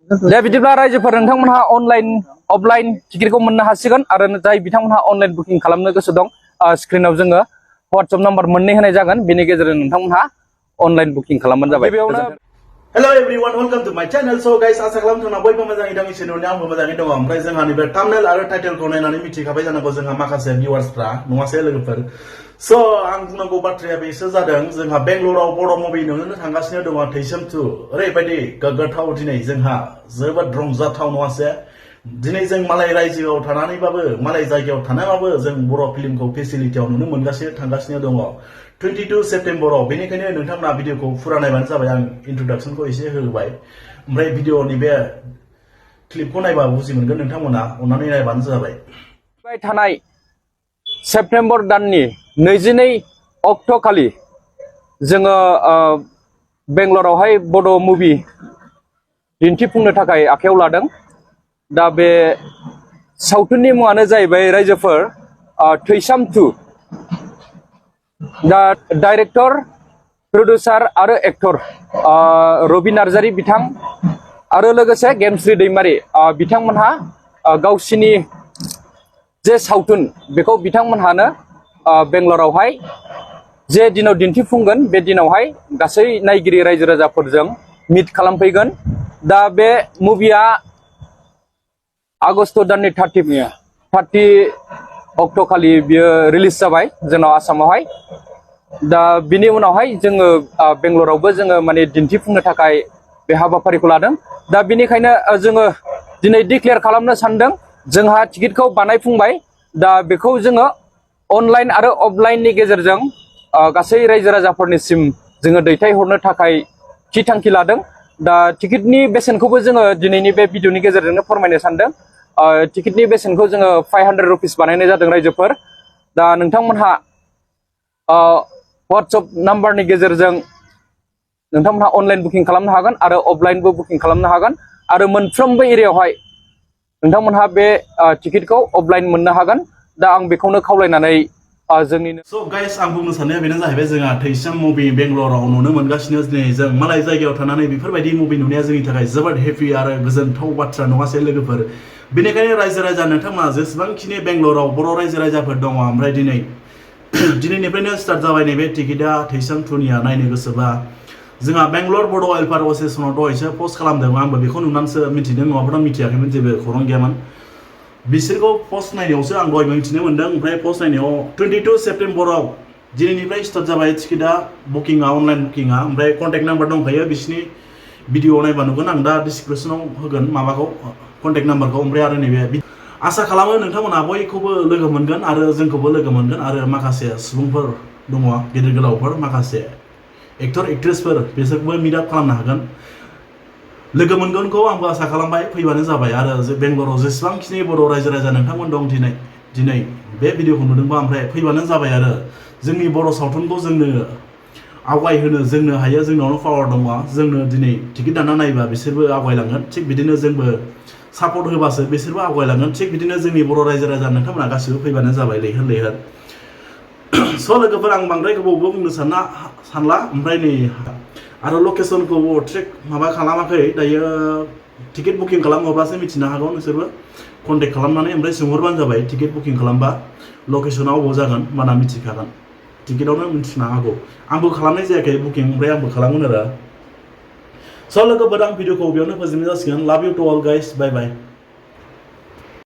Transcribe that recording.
दे बिदिब्ला रायजोफोर नोंथांमोनहा अनलाइन अफलाइन टिकेटखौ मोननो हासिगोन आरो जाय बिथांमोनहा अनलाइन बुकिं खालामनो गोसो दं स्क्रिनाव जोङो WhatsApp नाम्बार मोननै होनाय जागोन बेनि गेजेरजों नोंथांमोनहा अनलाइन बुकिं खालामबानो जाबाय Hello everyone, welcome to my channel. So guys, आसा खालामदों बयबो मोजाङै दं इसोरनि आंबो मोजाङै दं ओमफ्राय जोंहा नैबे थाम्बनेल आरो टाइटेलखौ नायनानै मिथिखाबाय जानांगौ जोंहा माखासे भिउवार्सफ्रा नङासै लोगोफोर सो आं बुंनांगौ बाथ्राया बेसो जादों जोंहा बेंगलराव बड' मुभि नुनो थांगासिनो दङ थैसोम 2 ओरैबायदि गोग्गाथाव दिनै जोंहा जोबोद रंजाथाव नङासै दिनै जों मालाय रायजोआव थानानैबाबो मालाय जायगायाव थानानैबाबो जों बर' फिल्मखौ फेसिलिटियाव नुनो मोनगासिनो थांगासिनो दङ 22 सेप्तेम्बराव बेनिखायनो नोंथांमोना भिडिअखौ फुरा नायबानो जाबाय आं इन्ट्रोडक्शनखौ एसे होबाय ओमफ्राय भिडिअनि बे क्लिपखौ नायबा बुजि मोनगोन नोंथांमोना अन्नानै नायबानो जाबाय थानाय सेप्तेम्बर दाननि 22 अक्ट' खालि जोङो बेंगलरावहाय बड' मुभि दिन्थिफुंनो थाखाय आखायाव लादों दा बे सावथुननि मुङानो जाहैबाय रायजोफोर थैसाम 2 दा डाइरेक्टर प्रडिउसार आरो एक्टर रबि नार्जारी बिथां आरो लोगोसे गेमस्रि दैमारि बिथांमोनहा गावसिनि जे सावथुन बेखौ बिथांमोनहानो बेंगलरावहाय जे दिनाव दिन्थिफुंगोन बे दिनावहाय गासै नायगिरि रायजो राजाफोरजों मिट खालामफैगोन दा बे मुभिया आगस्ट दाननि 30 अक्ट' खालि बियो रिलिज जाबाय जोंनाव आसामावहाय दा बिनि उनावहाय जोङो बेंगलरावबो जोङो माने दिन्थिफुंनो थाखाय बे हाबाफारिखौ लादों दा बिनिखायनो जोङो दिनै डिक्लेयार खालामनो सानदों जोंहा टिकेटखौ बानायफुंबाय दा बेखौ जोङो अनलाइन आरो अफलाइननि गेजेरजों गासै रायजो राजाफोरनिसिम जोङो दैथायहरनो थाखाय थि थांखि लादों दा टिकेटनि बेसेनखौबो जोङो दिनैनि बे भिडिअनि गेजेरजोंनो फोरमायनो सानदों टिकेटनि बेसेनखौ जोङो 500 रुपिस बानायनाय जादों रायजोफोर दा नोंथांमोनहा WhatsApp नाम्बारनि गेजेरजों नोंथांमोनहा अनलाइन बुकिं खालामनो हागोन आरो अफलाइनबो बुकिं खालामनो हागोन आरो मोनफ्रोमबो एरियायावहाय नोंथांमोनहा बे टिकेटखौ अफलाइन मोननो हागोन दा आं बेखौनो खावलायनानै जोंनिनो सो गाइस आं बुंनो साननाया बेनो जाहैबाय जोंहा थैसाम मुभि बेंगलराव नुनो मोनगासिनो दिनै जों मालाय जायगायाव थानानै बेफोरबायदि मुभि नुनाया जोंनि थाखाय जोबोद हेपि आरो गोजोनथाव बाथ्रा नङासै लोगोफोर बेनिखायनो रायजो राजा नोंथांमोना जेसेबांखिनि बेंगलराव बर' रायजो राजाफोर दङ ओमफ्राय दिनैनिफ्रायनो स्टार्ट जाबाय नैबे टिकेटआ थैसाम 2निया नायनो गोसोबा जोंहा बेंगलर बड' वेलफेयार एस'सिएशनाव दहायसो पस्ट खालामदों आंबो बेखौ नुनानैसो मिथिदों नङाब्ला मिथियाखैमोन जेबो खौरां गैयामोन बिसोरखौ पस्ट नायनायावसो आं दहाय मिथिनो मोनदों ओमफ्राय पस्ट नायनायाव 22 सेप्तेम्बराव दिनैनिफ्राय स्टार्ट जाबाय टिकेटआ बुकिंआ अनलाइन बुकिंआ ओमफ्राय कन्टेक्ट नाम्बार दंखायो बिसिनि भिडिअ नायबा नुगोन आं दा डिसक्रिपसनाव होगोन माबाखौ कन्टेक्ट नाम्बारखौ ओमफ्राय आरो नैबे आसा खालामो नोंथांमोना बयखौबो लोगो मोनगोन आरो जोंखौबो लोगो मोनगोन आरो माखासे सुबुंफोर दङ गिदिर गोलावफोर माखासे एक्टर एक्ट्रेसफोर बिसोरखौबो मिट आप खालामनो हागोन लोगो मोनगोनखौ आंबो आसा खालामबाय फैबानो जाबाय आरो बेंगलराव जेसेबांखिनि बर' रायजो राजा नोंथांमोन दं दिनै बे भिडिअखौ नुदोंबा ओमफ्राय फैबानो जाबाय आरो जोंनि बर' सावथुनखौ जोंनो आवगायहोनो जोंनो हायो जोंनावनो पावार दङ जोंनो दिनै टिकेट दानना नायबा बिसोरबो आवगायलांगोन थिग बिदिनो जोंबो सापर्ट होबासो बिसोरबो आवगायलांगोन थिग बिदिनो जोंनि बर' रायजो राजा नोंथांमोना गासिबो फैबानो जाबाय लैहोर स' लोगोफोर आं बांद्राय गोबावबो बुंनो सानला ओमफ्राय नै आरो लकेसनखौ ट्रेक माबा खालामाखै दायो टिकेट बुकिं खालामहरब्लासो मिथिनो हागौ नोंसोरबो कन्टेक्ट खालामनानै ओमफ्राय सोंहरबानो जाबाय टिकेट बुकिं खालामबा लकेसनाव अबाव जागोन होमबाना मिथिखागोन टिकेटआवनो मिथिनो हागौ आंबो खालामनाय जायाखै बुकिं ओमफ्राय आंबो खालामगोन आरो स' लोगोफोर आं भिडिअखौ बेयावनो फोजोबनाय जासिगोन love you to all guys bye bye